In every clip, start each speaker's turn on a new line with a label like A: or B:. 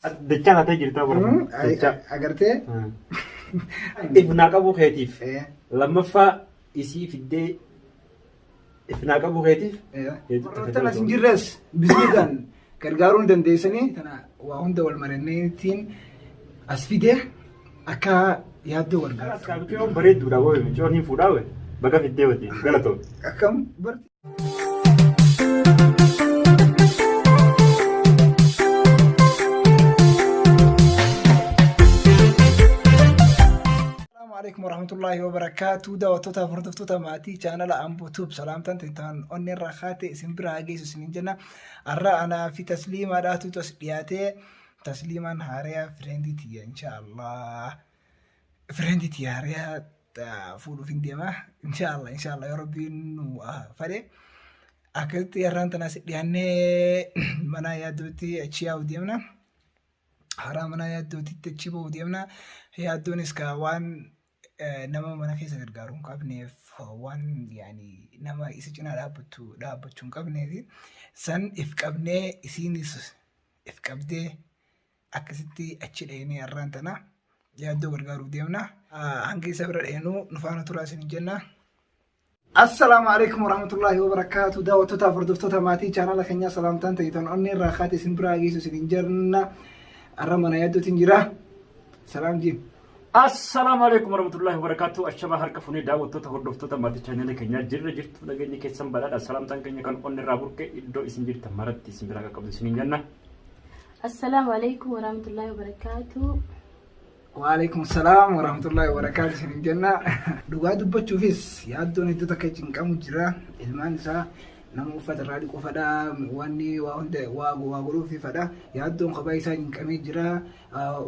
A: Dachaa taatee jirta bara. Dachaa.
B: Agartee?
A: If naa qabuu keetiif. Lammaffaa isii fiddee if naa qabuu keetiif.
B: Warroottan as hin jirres bisniidhaan gargaaruu ni dandeessanii tana waa hunda wal maranneetiin as fide akka yaaddoo gargaartu.
A: Mucayyoon bareedduudha wayii mucayyoon hin fuudhaa wayii baga fiddee wajjin galatoom.
B: Akkam barti. Assalamu alaikum warahmatullahi wabarakatuh. Daawwattoota fi hordoftoota maatii chaanala Amboo Tube salaamtaan ta'an onnee irraa kaate isin bira haa geessu isiniin jenna. Har'a anaa fi tasliimaadhaatu as dhiyaatee tasliimaan haariyaa fireendii tiyya inshaallah. Fireendii tiyya haariyaa fuudhuuf hin deema. Inshaallah inshaallah yoo rabbiin nu fedhe. Akkasitti har'aan tanaas dhiyaannee mana yaaddootti achi yaa'u deemna. Haraa mana yaaddootitti achi ba'u deemna. Yaaddoonis kaa waan nama mana keessa gargaaru hin qabneef waan yaani nama isa cinaa dhaabbattu dhaabbachuu hin qabneef san if qabnee isiinis if qabdee akkasitti achi dheenee har'aan tana yaaddoo gargaaruuf deemna. Hanga isa bira dheenuu nu faana turaa isin jenna. Assalaamu alaikum warahmatullahi wabarakaatu. Daawwattootaaf hordoftoota maatii chaanala keenyaa salaamtaan ta'e onnee irraa kaate isin biraa geessu isin jenna. Har'a mana yaaddootiin jira. Salaam jiin.
A: Assalaamu alaikum warahmatullahi wabarakatuh. Ashamaa harka fuunee daawwattoota hordoftoota maatii chaanala keenyaa jirra jirtu nageenya keessan badhaadha. Salaamtaan keenya kan onnee irraa burqe iddoo isin jirtan maratti isin biraa qaqqabdu isin jenna.
C: Assalaamu alaikum warahmatullahi wabarakatuh.
B: Waalaikum salaam warahmatullahi wabarakaatu isin jenna. Dhugaa dubbachuufis yaaddoon iddoo takka cinqamu jira. Ilmaan isaa nama uffata irraa dhiqu fadha, wanni waa hunda waa waa godhuufi fadha. Yaaddoon kophaa isaa cinqamee jira.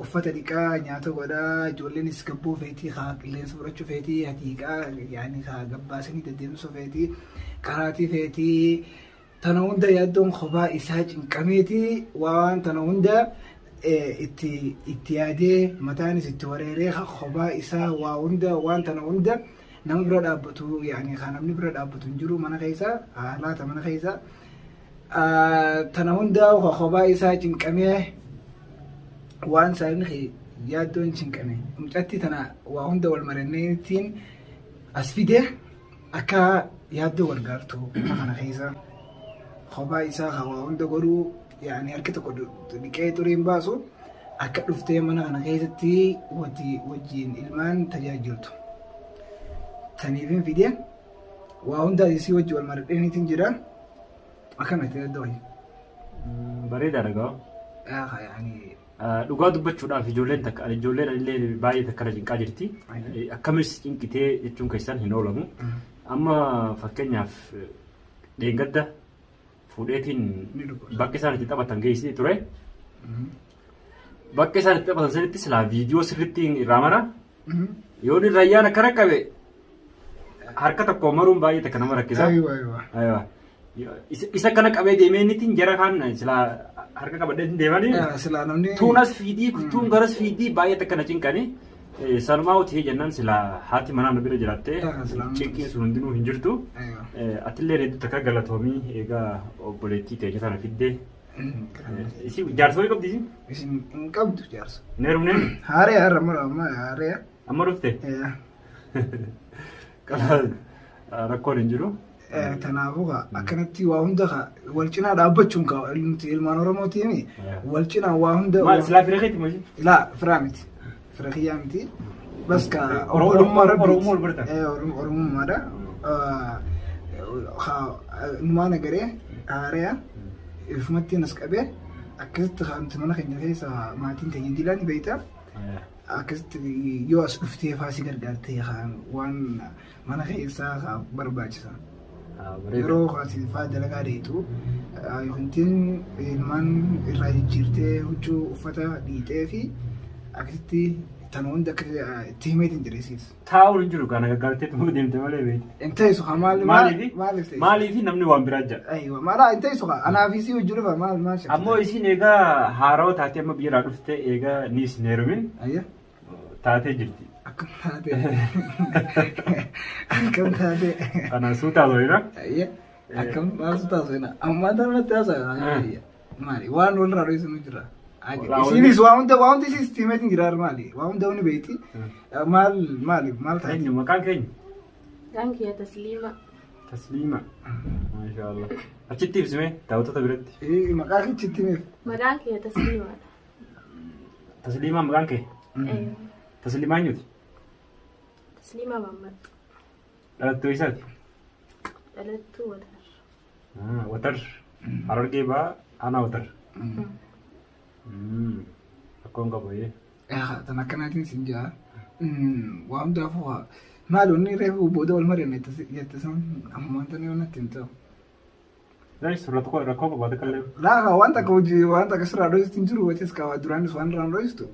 B: Uffata dhiqaa, nyaata godhaa, ijoolleenis gabboo feetii, haa qilleensa fudhachuu feetii, hatiiqaa, yaani haa gabbaasanii deddeemsisuu feetii, karaatii feetii. Tana hunda yaaddoon kophaa isaa cinqameeti waan tana hunda itti itti yaadee mataanis itti wareeree kophaa isaa waa hunda waan tana hunda nama bira dhaabbatu yaani kan namni bira dhaabbatu hin jiru mana keessa haalaata mana keessa tana hunda kophaa isaa cinqamee waan saayinni yaaddoon cinqame mucatti tana waa hunda wal maranneetiin as fide. Akka yaaddoo gargaartu mana kana keessa kophaa isaa kan waa hunda godhuu yaani harki tokko dhiqee xurii hin baasu akka dhuftee mana kana keessatti wajjin ilmaan tajaajiltu. Saniifin fidee waa hunda isii wajji wal maradheeniitiin jira. Akkamitti yaaddoo wayii?
A: Bareedaadha gaa.
B: Yaani
A: Dhugaa dubbachuudhaaf ijoolleen takka ijoolleen illee baay'ee takka na cinqaa jirti. Akkamis cinqitee jechuun keessan hin oolamu. Amma fakkeenyaaf dheengadda fuudheetiin bakka isaan itti taphatan geessee ture. Bakka isaan itti taphatan sanitti silaa viidiyoo sirriitti irraa mara. Yoo inni rayyaan akka raqqabe harka tokko maruun baay'ee takka nama rakkisa.
B: Aywa aywa.
A: Aywa. Isa kana qabee deemee inni jara kaan silaa harka qabadhee deemanii.
B: Silaa namni.
A: Tuun as fiidii tuun garas fiidii baay'ee takka na cinqanii. Sanumaa utii jennaan silaa haati manaa nu bira jiraattee cinqiin sun hundinuu hin jirtu. Atillee hedduu takka galatoomii egaa obboleettii teenya tana fiddee. Isi jaarsa wayii qabdi isin?
B: Isin hin qabdu jaarsa.
A: Hin heerumnee?
B: Haaree har'a amma amma haaree.
A: Amma dhufte? Kanaaf rakkoon hin jiru.
B: Kanaafuu kaa akkanatti waa hunda kaa wal cinaa dhaabbachuun kaa nuti ilmaan Oromootiin wal cinaa waa hunda.
A: Maal silaa fira keeti moo isin?
B: Laa firaa miti. Fira kiyyaa miti. Bas kaa obbolummaa rabbiiti.
A: Oromummaa wal bartan?
B: Oromummaadha. Numaan agaree haaree ifumatti nas qabee akkasitti nuti mana keenya keessa maatiin keenya dilaan beekta. Akkasitti yoo as dhuftee faa si gargaartee waan mana keessaa haa barbaachisa. Yeroo ati faa dalagaa deetu yookiin ilmaan irraa jijjiirtee huccuu uffata dhiixee fi akkasitti tan hunda akka itti himeetiin jira isiis.
A: Taa'uun hin jiru kana gargaartee tumuu deemte malee beekte.
B: Hin teessu haa maali
A: Maaliifi?
B: maaliif teessu?
A: Maaliifi namni waan biraa jira.
B: Aywa maala hin teessu haa anaaf isii hojii dhufa maal maal shakkita?
A: Ammoo isiin egaa haarawa taatee amma biyyarraa dhufte egaa niis hin heerumin
B: Ayya
A: taatee jirti.
B: akkam taate akkam taate
A: Kana suutaa to'ina.
B: Ayya akkam maal suutaa to'ina ammaa tanatti haasa'aa maali waan walirraa dho'isinu jira. Isiinis waa hunda isiis tiimeetiin jira maali? Waa hunda ni beeyti. Maal maali maal taate?
A: Eenyu maqaan keenya?
C: Maqaan kiyya Tasliima.
A: Tasliima. Maashaallah. Achitti ibsime daawwattoota biratti.
B: Maqaa kichitti himeef.
C: Maqaan kiyya Tasliimaadha.
A: Tasliimaa maqaan kee? Tasliimaa eenyuti?
C: Tasliimaa Mahammad.
A: Dhalattuu eessaati?
C: Dhalattuu Watar.
A: Watar. Harargee ba'aa aanaa Watar. Rakkoon qabu.
B: Tan akkanaatiin sin jaa. Waa hundaafuu maal wanni reefu booda wal mari'anne jette san ammaan tani waan natti hin ta'u.
A: Rakkoo rakkoo qabaate kallee.
B: Laa, waan takka hojii waan takka sirraa dho'istu hin jiru, watis qaba duraanis waan irraan dho'istu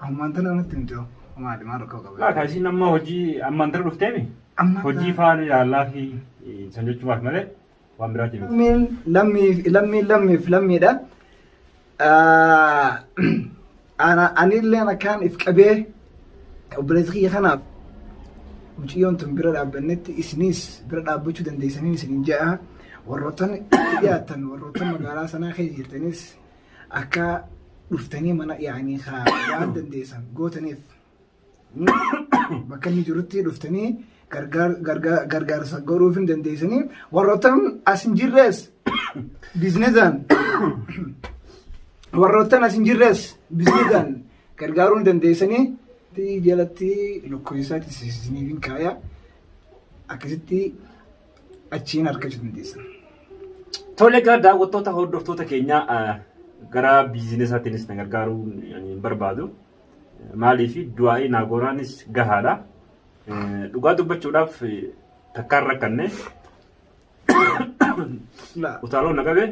B: ammaan tani waan natti hin ta'u. Maali, maal rakkoo qaba?
A: Laa, kan isiin amma hojii ammaan tana dhufteemi.
B: Ammaan
A: Hojii faana ilaallaa fi san jechuudhaaf malee waan biraati miti.
B: Lammiin lammiif lammiin lammiif lammiidha. Anillee akkaan if qabee obboleessa kiyya kanaaf mucayyoon tun bira dhaabbannetti isinis bira dhaabbachuu dandeessanii isinin ja'a. Warroottan itti dhiyaatan, warroottan magaalaa sanaa keessa jirtanis akka dhuftanii mana yaa'anii waan dandeessan gootaniif bakka inni jirutti dhuftanii gargaarsa godhuuf hin dandeessanii. Warroottan as hin jirres biizinezaan, warroottan as hin jirres biizinezaan gargaaruu hin dandeessanii. Jalatti lakkoofsaatti isiniif hin kaaya, akkasitti achiin argachuu dandeessan.
A: Tole, gara daawwattoota hordoftoota keenyaa, gara biizinesaatiinis na gargaaruu hin barbaadu. Maaliif, du'aa'ii naa goonaanis gahaadha. Dhugaa dubbachuudhaaf takkaan rakkanne utaaloo na qabe.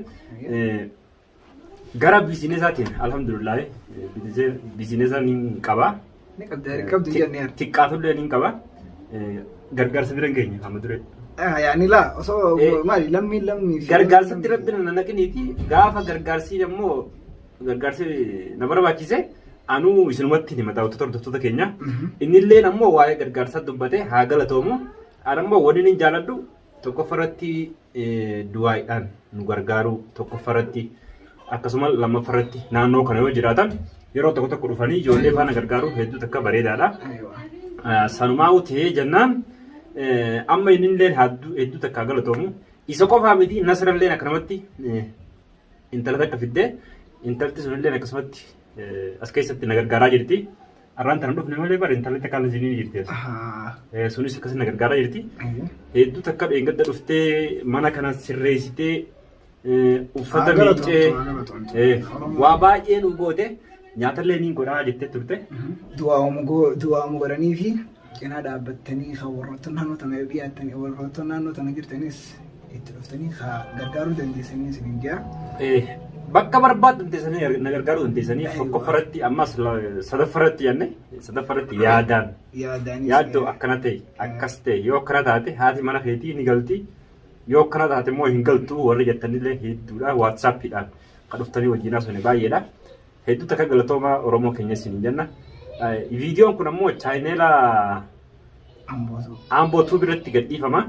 A: Gara biizinesaatiin alhamdulillah biizinesa ni qaba.
B: Ni qabda, qabdu jennee.
A: Xiqqaatullee ni qaba. Gargaarsa bira hin geenye amma dure.
B: Yaani laa, osoo maali lammiin lammii.
A: Gargaarsatti rabbi na naqiniiti, gaafa gargaarsi immoo gargaarsi na barbaachise anuu isinumatti hima, daawwattoota hordoftoota keenya. Innilleen ammoo waa'ee gargaarsaa dubbate, haa galatoomu. Ani ammoo waliin hin jaaladhu, tokkoffarratti du'aayiidhaan nu gargaaru tokkoffarratti, akkasuma lammaffarratti naannoo kana yoo jiraatan yeroo tokko tokko dhufanii ijoollee faana gargaaru hedduu takka bareedaadha. Sanumaa ta'ee jennaan amma innilleen hedduu takka galatoomu. Isa qofaa miti, Nasralleen akkanumatti intala takka fiddee, intalti sunilleen akkasumatti as keessatti na gargaaraa jirti. Har'aan tana dhufne malee bara intalli takka isinii jirti as. Sunis akkasii na gargaaraa jirti. Hedduu takka dheengadda dhuftee mana kana sirreessitee, uffata miiccee, waa baay'ee nu goote, nyaatallee niin godhaa jettee turte.
B: Du'aamu godhanii fi cinaa dhaabbattanii kan warroota naannoo tana dhiyaatanii, warroota naannoo tana jirtanis itti dhuftanii kan gargaaruu dandeessanii isiniin jaa.
A: Bakka barbaaddan teessanii na gargaaruu dandeessanii, tokkoffaratti, ammas sadaffaratti jenne, sadaffaratti yaadaan.
B: Yaadaanis.
A: Yaaddoo akkana ta'e, akkas ta'e, yoo akkana taate haati mana keetii ni galti, yoo akkana taate immoo hin galtu warri jettanillee hedduudha. WhatsAppiidhaan kan dhuftanii wajjin haasofne baay'eedha. Hedduu takka galatooma, Oromoo keenya isin jenna. Viidiyoon kun ammoo chaayinela
B: Ambootu.
A: Ambootuu biratti gadhiifama.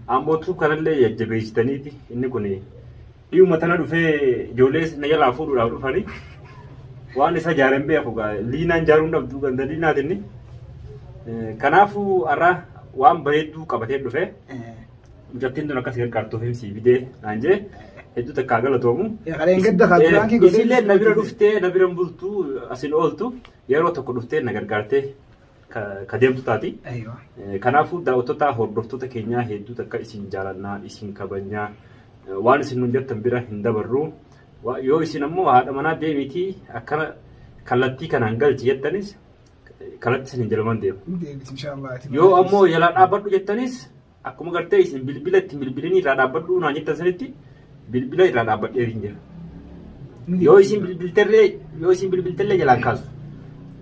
A: Ambootuu kanallee jajjabeessitaniiti, inni kun dhiyuma tana dhufee ijoollee na jalaa fuudhuudhaaf dhufanii waan isa ijaareen beeku gaa, liinaan ijaaruun dhabdu ganda liinaatinni. Kanaafuu har'a waan bareedduu qabatee dhufe, mucattiin tun akkas gargaartuuf himsii fidee naan jee, hedduu takkaa galatoomu.
B: Qaleen gadda kaa duraan kii godhee.
A: Isillee na bira dhuftee na bira bultuu asin ooltu, yeroo tokko dhuftee na gargaartee ka deemtu taati. Kanaafuu daawwattoota hordoftoota keenyaa, hedduu takka isin jaalannaa, isin kabajnaa, waan isin nun jettan bira hin dabarru. Yoo isin ammoo haadha manaa deemitii akkana kallattii kanaan galchi jettanis, kallattii isin jalumaan deema.
B: Deebiti inshaallah.
A: Yoo ammoo jalaa dhaabbadhu jettanis, akkuma gartee isin bilbila ittiin bilbilanii irraa dhaabbadhu naan jettan sanitti bilbila irraa dhaabbadhee hin jira. Yoo isin bilbiltellee jalaan kaasu.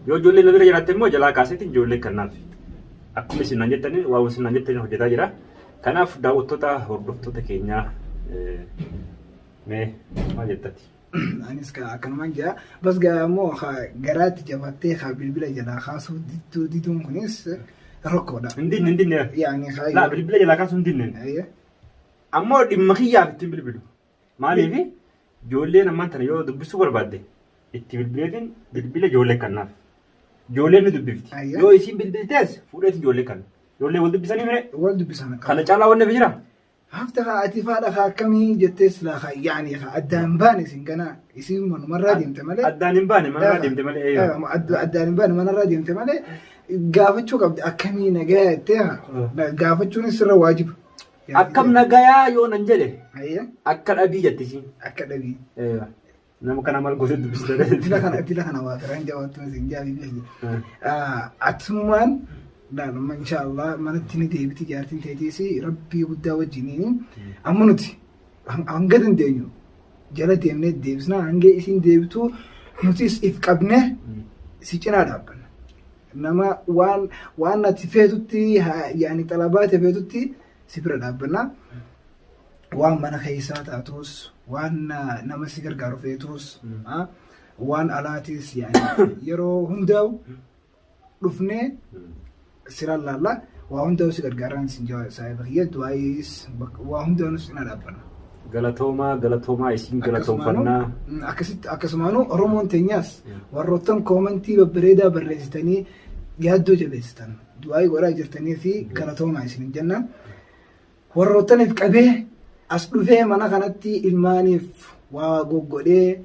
A: Yoo ijoollee na bira jiraatte immoo jalaa kaaseetiin ijoollee kannaaf. Akkuma isin naan jettanii, waan isin naan jettanii hojjetaa jira. Kanaaf daawwattoota hordoftoota keenyaa, mee maal jettati?
B: Anis ka akkanumaan jira. Bas gaa immoo garaatti jabattee bilbila jalaa kaasuu diduun kunis rakkoodha.
A: Hin dinne, hin dinne.
B: Yaani
A: Laa, bilbila jalaa kaasuu hin dinne. Ammoo dhimma kiyyaaf ittiin bilbilu. Maaliif, ijoolleen ammaan tana yoo dubbisuu barbaadde Itti bilbileetiin bilbila ijoollee kannaaf. Ijoolleen ni dubbifti.
B: Ayya.
A: Yoo isiin bilbiltees fuudheeti ijoollee kanna. Ijoollee wal dubbisanii mire.
B: Wal dubbisan akka.
A: Kana caalaa wanni jira.
B: Hafta kaa ati faadha kaa akkamii jettee silaa kaa yaani kaa addaan baane isin ganaa isin manumarraa deemte malee.
A: Addaan hin baane manarraa deemte malee. Eeyyo.
B: Addaan hin baane manarraa deemte malee gaafachuu qabdi akkamii nagaa jettee haa gaafachuunis sirra waajiba.
A: Akkam nagayaa yoo nan jedhe
B: Ayya
A: akka dhabii jette isiin.
B: akka dhabii.
A: Eeyyo. Nama kana maal gootee dubbiste?
B: Dila kana waa karaan jabaattu isin jaabii beekti. Atummaan laalumma inshaallah manatti ni deebiti jaartiin teetiis rabbii guddaa wajjiniin amma nuti hanga dandeenyu jala deemnee deebisna hanga isiin deebitu nutis if qabne si cinaa dhaabbanna. Nama waan ati feetutti yaani xalabaate feetutti si bira dhaabbanna. Waan mana keessaa taatus waan nama si gargaaru feetus waan alaatis yaani yeroo hundaa'u dhufnee sira laalla waa hundaa'u si gargaaraan sin jaa saahiba kiyya du'aayis waa hundaa'u si cinaa dhaabbanna.
A: Galatoomaa galatoomaa isin galatoomfannaa.
B: Akkasitti akkasumaanuu Oromoon teenyaas warroottan koomantii babbareedaa barreessitanii yaaddoo jabeessitan du'aayii godhaa jirtanii fi galatoomaa isin jenna. Warroottaniif qabee as dhufee mana kanatti ilmaaniif waa goggodhee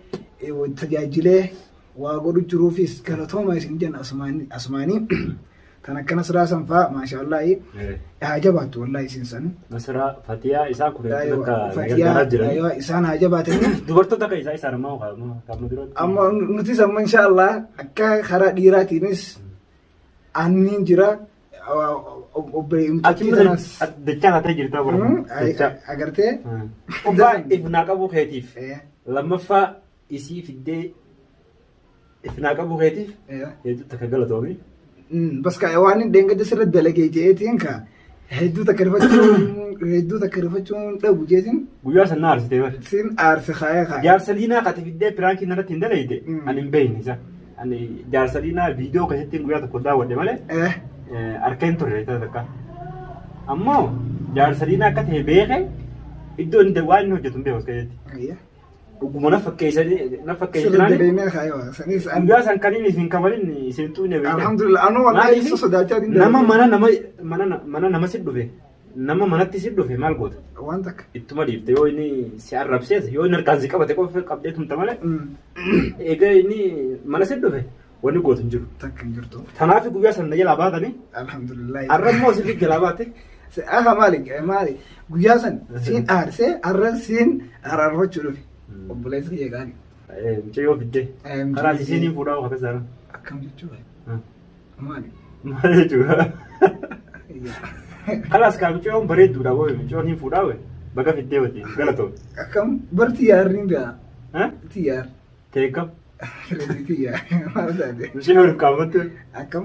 B: tajaajilee waa godhu jiruufis galatooma isin jenna asumaanii tan akkana siraa san faa maashaallahi haa jabaattu wallahi isin san.
A: Nasiraa Fatiyaa isaan kun akka
B: Fatiyaa
A: gargaaraa jiran.
B: Isaan haa jabaatanii.
A: Dubartoota akka isaa isaan ammaa qaama duratti.
B: Amma nutis amma inshaallah akka karaa dhiiraatiinis anniin jira
A: Ati
B: obboleettii
A: dachaa taatee jirta bara. Dachaa.
B: Agartee.
A: Tokkoffaa ifnaa qabuu keetiif. Lammaffaa isii fiddee ifnaa qabuu keetiif hedduu takka galatoomi.
B: Bas ka waan inni dheengadda sirra dalagee jeetiin ka hedduu takka rifachuun dhabu jeetiin.
A: Guyyaa san na aarsitee bara.
B: Sin aarse kaayee kaayee.
A: Jaarsa liinaa kati fiddee piraankii narratti hin dalayte ani hin beekne isa. Ani jaarsa liinaa viidiyoo keessatti guyyaa tokko daawwadhe malee harka hin turre isa takka. Ammoo jaarsa liinaa akka ta'e beeke iddoo inni waan inni hojjetu hin beeku as keessatti. Dhuguma na fakkeessanii na
B: Sirra
A: fakkeessinaan
B: dalagnee kaayee waa sanis
A: guyyaa san kan inni isin kabalin isin xuqne beekte.
B: Alhamdulillah anuu wallahi isa sodaachaa hin
A: Nama mana nama si dhufe nama manatti si dhufe maal goota?
B: Waan takka.
A: Ittuma dhiifte yoo inni si arrabsees yoo inni harkaan si qabate qofa qabdee tumta malee egaa inni mana si dhufe wanni gootu hin jiru.
B: Takka hin jirtu.
A: Kanaaf guyyaa sana na jalaa baatanii
B: Alhamdulillah.
A: har'a immoo sirrii jalaa baate.
B: Aha maali maali guyyaa san siin aarsee har'a siin araarfachuu dhufe. Obboleessi kiyya qaali.
A: Mucayyoo fiddee. Karaa isiin hin fuudhaa akka sana.
B: Akkam jechuudha? Maali?
A: Maal jechuudha? Kalaas kaa mucayyoon bareedduudha booyi mucayyoon hin fuudhaa booyi baga fiddee wajjin galatoom.
B: Akkam bar xiyyaarri hin bi'a. Xiyyaar.
A: Teekam.
B: Xiyyaar. Maal taate?
A: Mucayyoo wal qabatte.
B: Akkam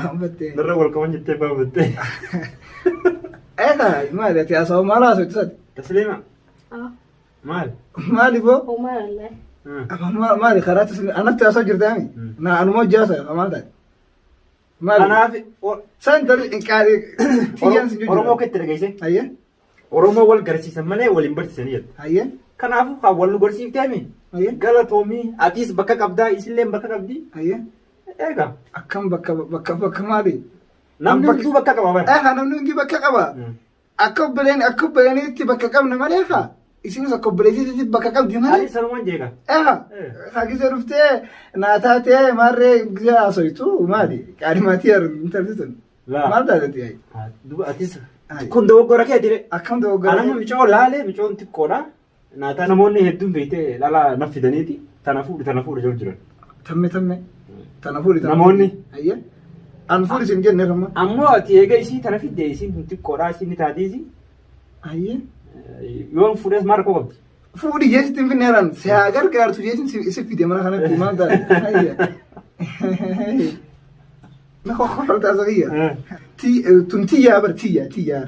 B: qabatte.
A: Narra wal qaban jettee baaffatte.
B: Eegaa maali ati haasawaa maal haasawtu sati?
A: Tasliima.
C: Ah,
A: Maal?
B: Maali boo?
C: Homaa wallahi.
B: Maali karaa tasliima anatti haasawaa jirtaami? Na anuma hojii haasawaa maal taate? Maali?
A: Kanaaf
B: San tarii qaali xiyyaan si jiru.
A: Oromoo keetti dhageesse.
B: Hayyee
A: Oromoo wal garsiisan malee wal hin barsiisanii jettu.
B: Hayyee
A: Kanaafuu kan wal nu barsiifteemi.
B: Hayyee.
A: Galatoomii atiis bakka qabdaa isillee bakka qabdi.
B: Hayyee.
A: Eegaa.
B: Akkam bakka bakka bakka maali?
A: Namni hunduu bakka qaba bara.
B: Eegaa namni hundi bakka qaba. Akka obboleenitti bakka qabna malee haa. Isinis akka obboleetitti bakka qabdi malee.
A: Ani sanumaan jeeqa.
B: Eegaa. Haa gisee dhuftee naa taatee maarree gisee haasoytu maali? Qaadhimaatii intalli tun.
A: Laa.
B: Maal taatee ayi?
A: Duba atis
B: Ayi.
A: kun dogoggora kee dire.
B: Akkam dogoggora?
A: Anamma micoo laalee micoon xiqqoodha. Naataa namoonni hedduun beektee dhala na fidaniiti tana fuudhi tana fuudhi jedhu jiran.
B: Tamme tamme. Tana fuudhi tana.
A: Namoonni.
B: Hayyee. An fuudhi sin jenne ramma.
A: Ammoo ati eega isii tana fidde isiin kun xiqqoodha isiin ni taatiisi.
B: Hayyee.
A: Yoon fuudhes maal rakkoo qabdi?
B: Fuudhi jeesitti hin finneeraan si haa gargaartu jeesin si fide mana kanatti maal taate? Hayyee. Na kokkoltaa sakiyya. Tun tiyyaa bar tiyyaa tiyyaa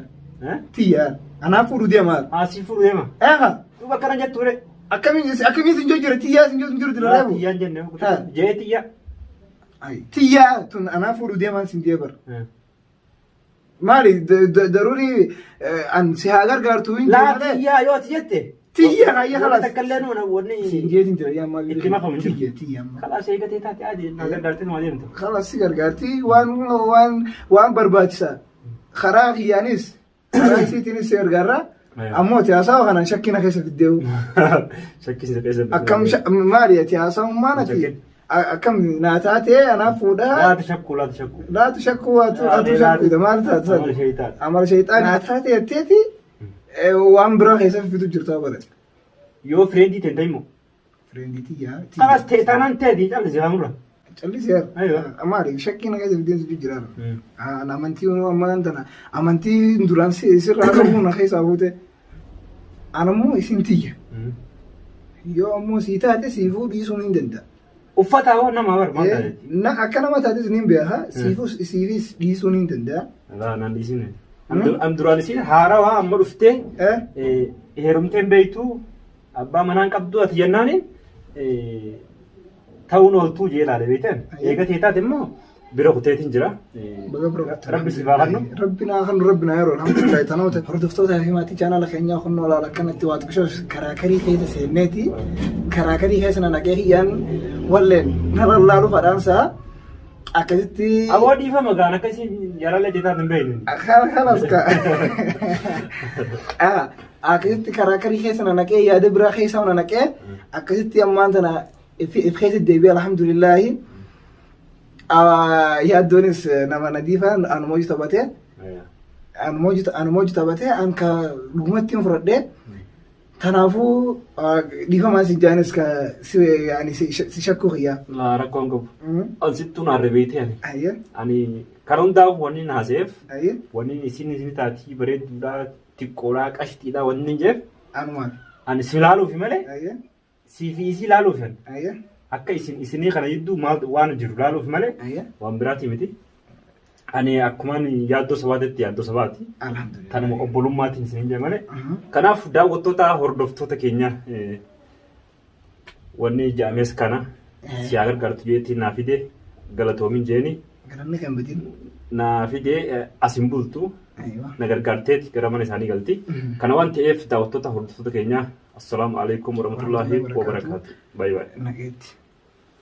B: tiyyaa. Anaaf fuudhu deemaa.
A: Asii fuudhu deema.
B: Eegaa.
A: Duuba akkana jettu ture.
B: Akkamiin akkamiin sin jira tiyyaa sin jiru jira reebu.
A: Tiyyaan jenne jee tiyya.
B: Tiyyaa tun anaaf fuudhu deemaan sin jee bar. Maali daruuri an si haa gargaartu hin
A: Laa
B: jiru malee.
A: tiyyaa yoo ati jette.
B: Tiyya hayya
A: Wanni
B: khalas.
A: takka illee nuun wanni
B: Siin jeetiin jira yaa ammaa.
A: Itti makamu hin jiru.
B: Tiyya tiyya amma.
A: Kalaas eegatee taate adii na gargaartee numa deemta.
B: Khalas si gargaarti waan waan waan barbaachisa. Karaa kiyyaanis karaa isiitiinis si gargaarra. Ammoo ati haasawa kanaan shakkii na keessa fiddeewu.
A: Shakkii keessa
B: Akkam maali ati haasawummaan ati
A: Shakkiin.
B: akkam naa taatee anaaf fuudhaa.
A: Laata shakkuu laata shakkuu.
B: Laatu shakkuu waatu atu shakkuudha maal taatu
A: Amala shayitaati.
B: Amala shayitaani. Naa taatee jetteeti waan biraa keessa fidu jirtaa bara.
A: Yoo fireendii ta'e immoo.
B: Fireendii tiyyaa.
A: Kalaas ta'e taanaan ta'e callisee haamurra.
B: Callisee
A: Aywa.
B: maali shakkii na keessa fideen situ jira. An amantii ammaan tana amantii duraan sirraa qabu na keessaa fuute. An ammoo isin tiyya. Yoo ammoo sii taate siifuu dhiisuun hin danda'a.
A: Uffata hoo nama bar maal taate?
B: Na akka nama taates ni beeka siifus siifis dhiisuun hin danda'a.
A: Laa naan dhiisine. Am duraan isin haarawaa amma dhuftee heerumteen beektu abbaa manaan qabdu ati jennaani ta'uun ooltuu jee ilaale beektan. Eega ta'e taate immoo bira kuteetiin jira.
B: Baga bira kutte.
A: Rabbi siif haa kennu.
B: Rabbi naa kennu rabbi naa yeroo alhamdulillah tanoota hordoftoota fi maatii chaanaala keenyaa kunnoo laala akkanatti waa xiqqishoo karaakarii keessa seenneeti karaakarii keessa na naqee kiyyaan walleen na lallaalu fadhaansaa akkasitti.
A: Aboo dhiifama gaan akkasii jaalala jetaan hin beeknu.
B: Kalas ka. Akkasitti karaakarii keessa na naqee yaada biraa keessa na naqee akkasitti ammaan tana if keessa deebi'e alhamdulillahi. Yaaddoonis nama nadiifa anuma hojii taphatee anuma hojii taphatee an ka dhugumatti hin fudhadhee kanaafuu dhiifamaa si jaanis ka si yaani si shakkuu kiyyaa.
A: Laa rakkoon qabu. An sittuun harre beekte ani.
B: Ayye
A: Ani kan hundaaf wanni na haseef
B: ayye
A: wanni isin isin taatii bareedduudhaa xiqqoodhaa qashtiidhaa wanni hin jeef
B: anumaan
A: ani si ilaaluufi malee
B: ayye
A: sii fi isii ilaaluufi ani.
B: ayye
A: Akka isin isinii kana jidduu maal waan jiru ilaaluuf malee
B: ayye
A: waan biraati miti. Ani akkumaan yaaddoo sabaatitti yaaddoo sabaati.
B: alhamdulillah.
A: Tanuma obbolummaatiin isin hin jee malee. Kanaaf daawwattoota hordoftoota keenya wanni jaames kana si haa gargaartu jeetti naa fide galatoomin jeeni
B: Galanni kan badin.
A: naa fide as hin bultu
B: Aywa.
A: na gargaarteeti gara mana isaanii galti. Kana waan ta'eef daawwattoota hordoftoota keenya assalaamu alaikum warahmatullaahi wabarakaatu. Baay'ee baay'ee.
B: Nageetti.